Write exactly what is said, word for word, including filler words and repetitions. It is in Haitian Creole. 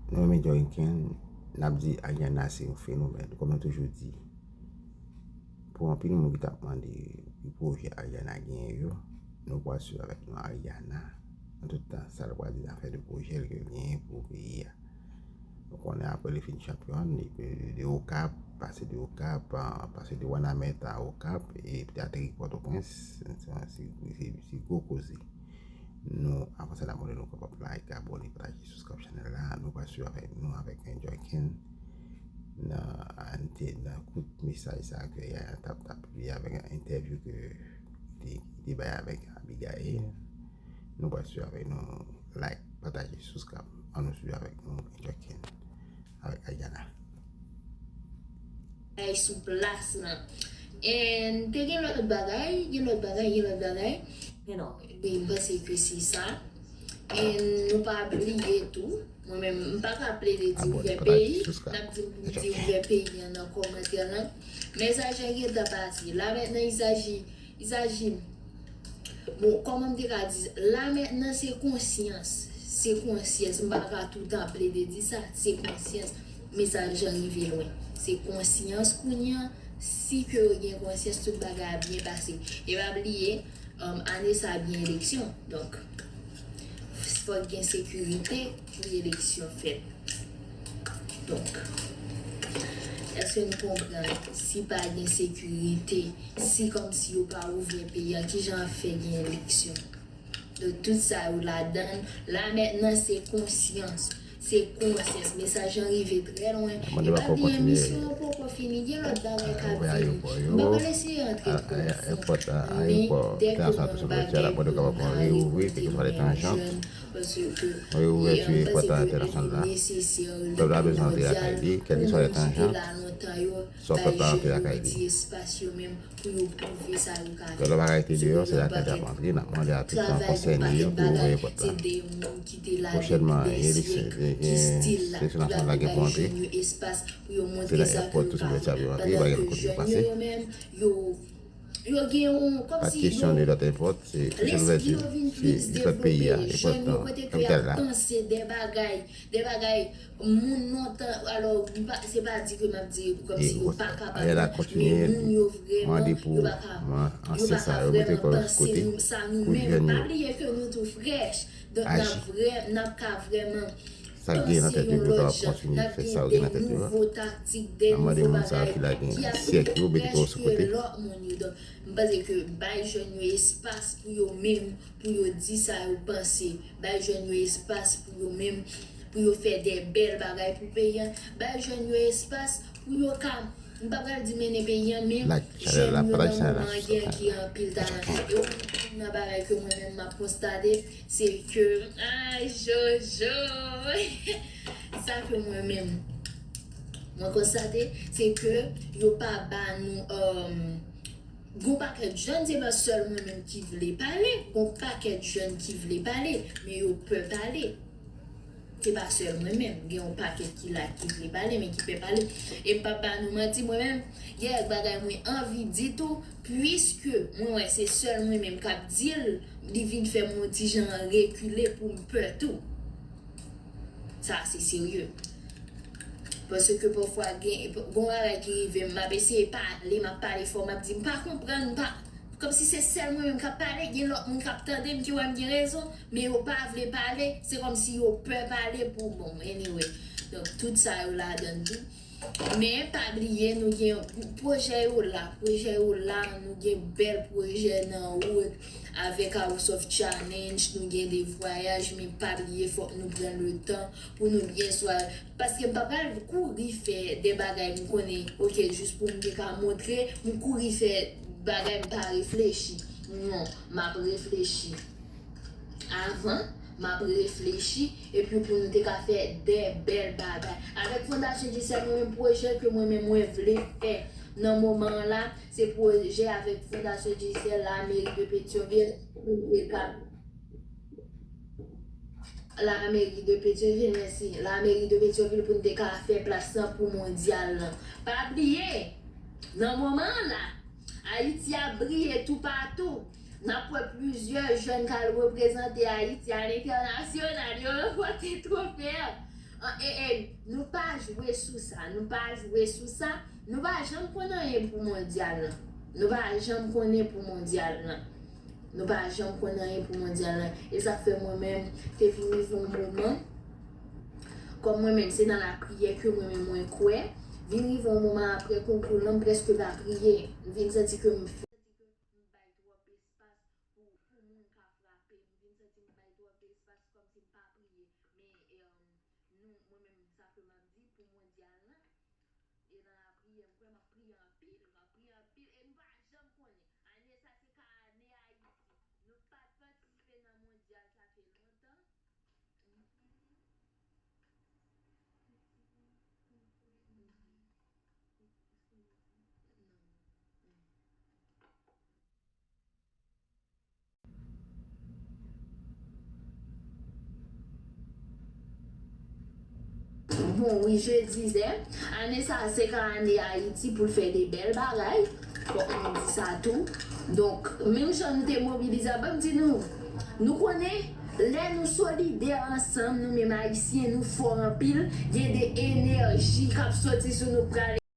Nou renmen Joyken, n ap di Ariana se yon fenomèn, kòm nou toujou di. Pou anpil moun ki t ap mande ki pwojè Ariana genyen yo, nou pral swiv avèk nou Ariana. Nan tout tan, sa l pral di nan afè de pwojè l ke l genyen pou peyi a. Nou konnen apre li fin chanpyòn, li de, de Okap, pase de Okap, ah, pase de Wanament a Okap, e te ateri Pòtoprens, se, se, se, se gwo koze. Nou, avan sa, n ap mande nou kapab like, abòne, pataje, subscribe channel la. Nou pral swiv avèk nou, avèk Joyken, nan, nan kout mesaj sa ke Yaya t ap, t ap pibliye avèk entèvyou ke li, li bay avèk Abigail. Nou pral swiv avèk nou, like, pataje, subscribe. Ann nou swiv avèk nou, Joyken, avèk Ariana. Bagay sou plas lan. And te gen lòt bagay, gen lòt bagay, gen lòt bagay. Men non, men m panse ke se sa. And nou pa bliye tou, mwen menm, m pa ka plede di ouvè peyi, n ap di m pou m di ouvè peyi an nan kòmantè lan. Men sa jan gentan pase. La mentnan, il s'agit, il s'agit, bon, kòman m te ka di, la mentnan se konsyans. Se konsyans. M pa ka toutan plede di sa, se konsyans. Men sa jan rive lwen. Se konsyans kounye a, si ke yo gen konsyans, tout bagay ap byen pase. E pa bliye, um, ane sa a gen eleksyon. Donk, fòk gen sekirite pou eleksyon fèt. Donk, èske nou konprann? Si pa gen sekirite, si kòmsi yo pa ouvè peyi a, kijan ap fè gen eleksyon? Donk, tout sa yo ladan l. La mentnan, se konsyans. Se konsyans. Mesaj lan rive trè lwen. E pa bliye, misyon an poko fini. Gen lòt bagay k ap vini. M pa pral eseye antre twò fon. Men, dèk yo nan bagay pou nou ka ale kote nou jwenn. Paske, e, m panse ke li nesesè, li primòdyal pou moun ki te la lontan yo bay jèn yo ti espas yo menm pou yo pwouve sa yo ka fè. Paske yo nan bagay, travay pou pakèt bagay, se de moun ki te la depi dè syèk, ki still la, ki pa bay jèn yo espas pou yo montre sa yo ka fè. Pandan ke jèn yo, yo menm, yo, yo gen yon, kòmsi yo, lespri yo vin plis devlope, jèn yo kote ke y ap panse de bagay, de bagay moun lontan, alò, m pa, se pa di ke m ap di kòmsi yo pa kapab, men moun yo vrèman, yo pa ka, yo pa ka vrèman panse nou, sa nou menm. Pa bliye ke nou tou frèch, donk n ap vrè, n ap ka vrèman panse yon lòt jan, n ap gen de nouvo taktik, de nouvo bagay ki ap pi frèch ke lòt moun yo. Donk, m panse ke bay jèn yo espas pou yo menm, pou yo di sa yo panse, bay jèn yo espas pou yo menm, pou yo fè de bèl bagay pou peyi a, bay jèn yo espas pou yo ka, m pa pral di mennen peyi a, men jèn yo nan moman an gen ki anpil talan. E yon nan bagay ke mwen menm m ap konstate, se ke, ay, Jojo, sa ke mwen menm mwen konstate, se ke yo pa ba nou, um, gon pakèt jèn, se pa sèl mwen menm ki vle pale, gon pakèt jèn ki vle pale, men yo pè pale. Se pa sèl mwen menm, gen yon pakèt ki la ki vle pale, men ki pè pale. E m p ap ba nou manti, mwen menm, gen bagay mwen anvi di tou, piske mwen wè se sèl mwen menm k ap di l, li vin fè m yon ti jan rekile pou m pè tou. Sa se serye. Paske pafwa gen, gon bagay ki rive m, m ap eseye pale, m ap pale fò, m ap di, "M pa konprann, m pa," kòmsi se sèl mwen menm k ap pale, gen lòt moun k ap tande m, ki wè m gen rezon, men yo pa vle pale, se kòmsi yo pè pale pou, bon, anyway. Donk, tout sa yo ladan tou. Men, pa bliye, nou gen pwojè yo la, pwojè yo la, nou gen bèl pwojè nan wout avèk House of Challenge, nou gen de vwayaj, men pa bliye, fòk nou pran le tan pou nou byen swa, paske m pa pral kouri fè de bagay m konnen, oke, jis pou m te ka montre, m kouri fè bagay m pa reflechi. Non, m ap reflechi avan, m ap reflechi, epi pou nou te ka fè de bèl bagay. Avèk Fondasyon Djisèl, mwen menm pwojè ke mwen menm mwen vle fè nan moman an la, se pwojè avèk Fondasyon Djisèl, la mairie de Pétion-Ville, pou nou te ka, la mairie de Pétion-Ville, mèsi, la mairie de Pétion-Ville pou nou te ka fè plas lan pou mondyal lan. Pa bliye, nan moman an la, Ayiti ap briye toupatou. N ap wè plizyè jèn k al reprezante Ayiti alentènasyonal, yo ranpòte twofe a. An, e, e, nou pa jwe sou sa, nou pa jwe sou sa, nou pa janm konn anyen pou mondyal lan. Nou pa janm konnen pou mondyal lan. Nou pa janm konn anyen pou mondyal lan. E sa fè mwen menm, te vin rive yon moman, kòm mwen menm, se nan lapriyè ke mwen menm mwen kwè, vin rive yon moman apre konkou lan, m prèske pa priye. M vin santi ke m fè, m bay twòp espas pou, pou moun ka frape m. M vin santi m bay twòp espas, kòmsi m pa priye. Men, e, nou, mwen menm, sa ke m ap di pou mondyal lan, e nan lapriyè, m kwè m ap priye anpil, m ap priye anpil, e nou pa janm konnen. Ane sa se ka ane Ayiti. Nou pa t patisipe nan mondyal, sa fè lontan. Bon, wi, je disais, ane sa a se ka ane Ayiti pou l fè de bèl bagay. Fòk nou di sa tou. Donk, menm jan nou te mobilize, ban m di nou, nou konnen, lè nou solidè ansanm, nou menm Ayisyen, nou fò anpil, gen de enèji k ap soti sou nou, k prale